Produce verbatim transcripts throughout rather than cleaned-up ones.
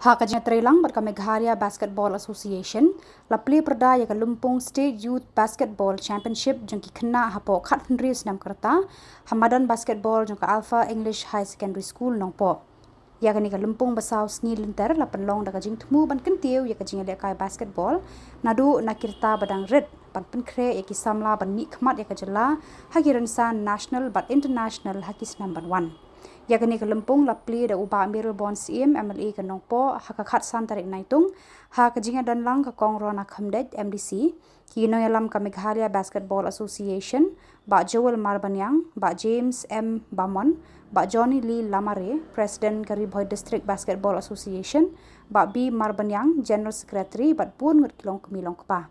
Ha ka jingïatreilang bad ka Meghalaya Basketball Association, la plie pyrda ïa ka lympung State Youth Basketball Championship jong ki khynnah hapoh khathynriew snem ka rta ha madan basketball jong ka Alpha English Higher Secondary School, Nongpoh. Ïa kane ka lympung ba saw sngi lynter la pynlong da ka jingthmu ban kyntiew ïa ka jingïalehkai basketball naduh na ki rta ba dang rit, ban pynkhreh ïa ki samla ban mihkhmat ïa ka jylla ha ki rynsan national bad international ha ki snem ban wan. Ïa kane ka lympung la plie da u Bah Mayralborn Syiem, M L A ka Nongpoh, ha ka khatsan tarik Naitung, ha ka jingïadonlang ka Kong Rona Khymdeit, M D C, ki nongïalam ka Meghalaya Basketball Association, Bah Joel Marbaniang, Bah James M Bamon, Bah Johnny Lee Lamare, President ka Ri Bhoi District Basketball Association, Bah B Marbaniang, General Secretary, bad bun ngut ki longkmie longkpa.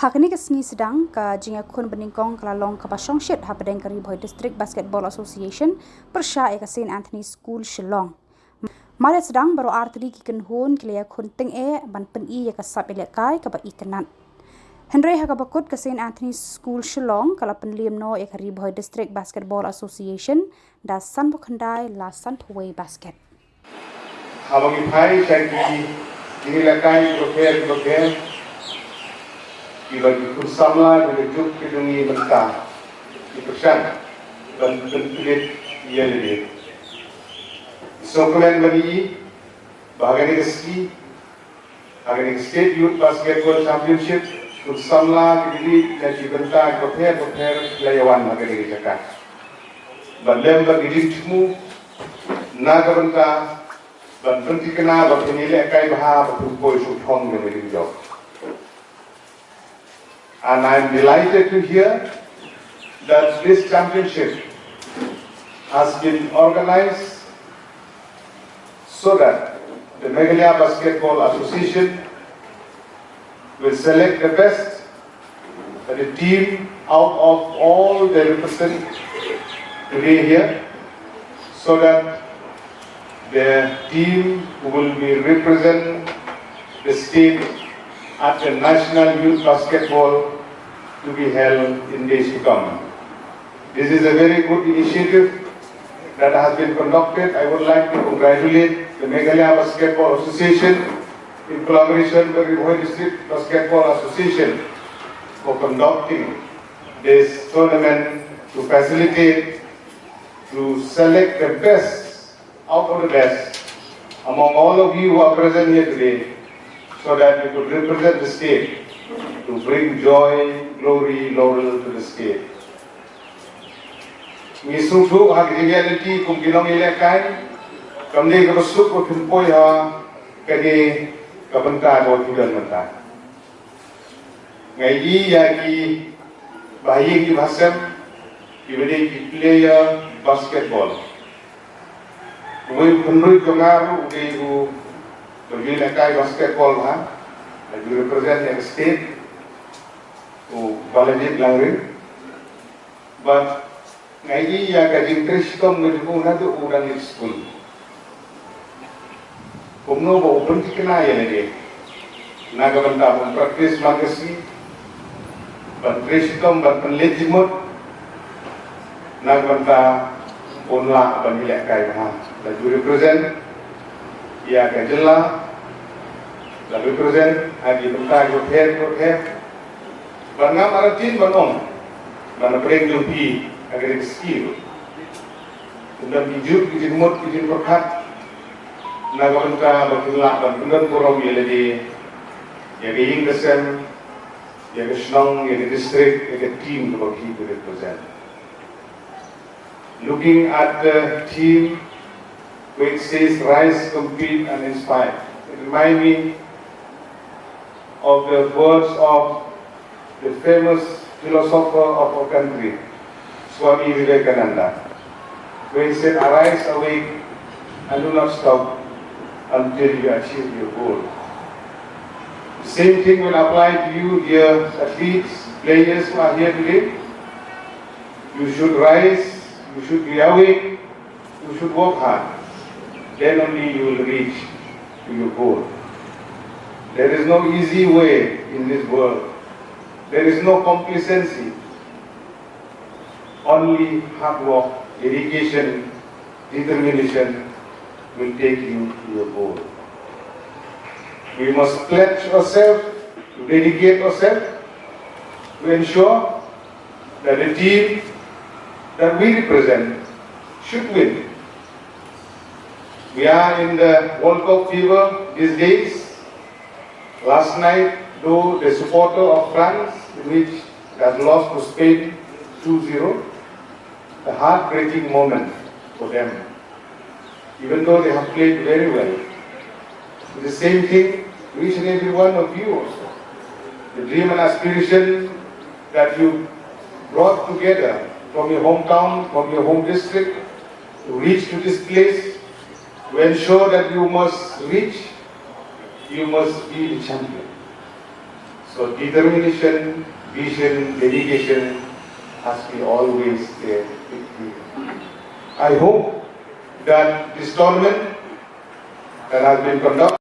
Ha kane ka sngi sdang, ka jingïakhun banyngkong ka la long kaba shongshit hapdeng ka Ri Bhoi District Basketball Association pyrshah ïa ka Saint Anthony School, Shillong. Mar ïa sdang, baroh artylli ki kynhun ki la ïakhun tyngeh ban pyni ïa ka sap ïalehkai kaba itynnad. Hynrei ha kaba kut, ka Saint Anthony School, Shillong ka la pynliem noh ïa ka Ri Bhoi District Basketball Association da sanphew khyndai la sanphew wei basket. Haba ngi phai sha ki jingïalehkai kiba pher kiba pher, kiba ki khun samla kiba juk ki jong ngi mynta ki pyrshang ban pynplit ïa lade. Sngewkmen ban ïohi ba ha kane ka sngi, ha kane ka State Youth Basketball Championship, ki khun samla kiba rit na ki bynta kiba pher kiba pher ki la ïa wan ha kane ka jaka. Bad lem bad ki jingthmu na ka bynta ban pynthikna ba phin ïalehkai bha, ba phin poi sha u thong jong ka jingjop. And I'm delighted to hear that this championship has been organized so that the Meghalaya Basketball Association will select the best, uh, the team out of all the represent today here, so that the team who will be represent the state at the National Youth Basketball to be held in days to come. This is a very good initiative that has been conducted. I would like to congratulate the Meghalaya Basketball Association in collaboration with the Ri Bhoi District Basketball Association for conducting this tournament to facilitate, to select the best out of the best among all of you who are present here today, so that you could represent the state to bring joy, glory, laurel to the state. Ngi sngewthuh ha ka jingïaid lynti kum ki nongïalehkai, kam dei kaba suk ba phin poi ha kane ka bynta kaba phi don mynta. Nga ïohi ïa ki bahaïing ki bahasem kiba dei ki player basketball. Uwei u khynroi jong nga ruh u dei uba ju lehkai basketball bha, u ju represent ïa ka state, u Balajied Langrin. Bad nga ïohi ïa ka jingtrei shitom ka jong u naduh u dang leit skul. Kumno ba u pynthikna ïa lade na ka bynta ban practice man ka sngi, ban trei shitom, ban pynleit jingmut na ka bynta un lah ban ïalehkai bha. La ju represent ïa ka jylla, la represent ha ki bynta kiba pher kiba pher. Bad ngam artatien ban ong ba na pdeng jong phi ha kane ka sngi ruh kin don ki juk ki jingmut ki jingpyrkhat na ka bynta ba kin lah ban pyndonburom ïa lade, ïa ka ïing ka sem, ïa ka shnong, ïa ka district, ïa ka team kaba phi phi represent. Looking at the theme which says "Rise, Compete and Inspire," it reminds me of the words of the famous philosopher of our country, Swami Vivekananda, when he said, "Arise, awake, and do not stop until you achieve your goal." The same thing will apply to you, dear athletes, players who are here today. You should rise, you should be awake, you should work hard. Then only you will reach to your goal. There is no easy way in this world. There is no complacency. Only hard work, dedication, determination, will take you to your goal. We must pledge ourselves to dedicate ourselves to ensure that the team that we represent should win. We are in the World Cup fever these days. Last night, though the supporter of France, which has lost to Spain two zero, a heartbreaking moment for them, even though they have played very well. It's the same thing to each and every one of you also. The dream and aspiration that you brought together from your hometown, from your home district, to reach to this place, to ensure that you must reach, you must be the champion. So determination, vision, dedication has been always there with you. I hope that this tournament that has been conducted